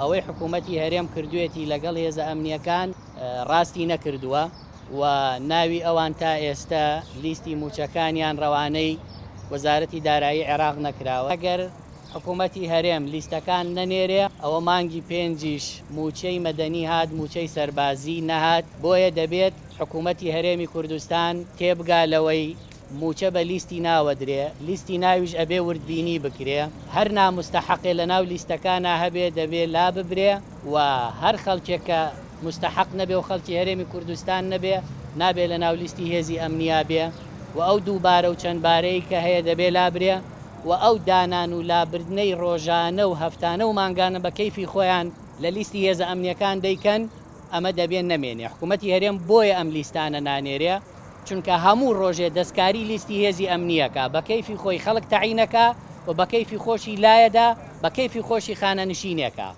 ئەوەی حکوومەتی هەرێم کردوێتی لەگەڵ هێزە ئەمنیەکان ڕاستی نەکردووە و ناوی ئەوان تا ئێستا لیستی مووچەکانیان ڕەوانەی وەزارەتی دارایی عێراق نەکراوە. ئەگەر حکوومەتی هەرێم لیستەکان نەنێرێ ئەوە مانگی پێنجیش مووچەی مەدەنی هات، مووچەی سەربازی نەهات، بۆیە دەبێت حکوومەتی هەرێمی کوردستان تێبگا لەوەی مووچە بە لیستی ناوەدرێ، لیستی ناویش ئەبێ وردبینی بکرێ، هەر ناموستەحەقێ لەناو لیستەکانا هەبێ دەبێ لاببرێ و هەر خەڵکێک کە موستەحەق نەبێ و خەڵکی هەرێمی کوردستان نەبێ نابێ لەناو لیستی هێزی ئەمنیا بێ و ئەو دووبارە و چەندبارەی کە هەیە دەبێ لابرێ و ئەو دانان و لابردنەی ڕۆژانە و هەفتانە و مانگانە بە کەیفی خۆیان لە لیستی هێزە ئەمنیەکان دەیکەن ئەمە دەبێ نەمێنێ. حکوومەتی هەرێم بۆیە ئەم لیستانە نانێرێ چونکە هەموو ڕۆژێ دەستکاری لیستی هێزی ئەمنیەکە بە کەیفی خۆی خەڵک تەعینەکا و بە کەیفی خۆشی لایەدا، بە کەیفی خۆشی خانەنشینێکە.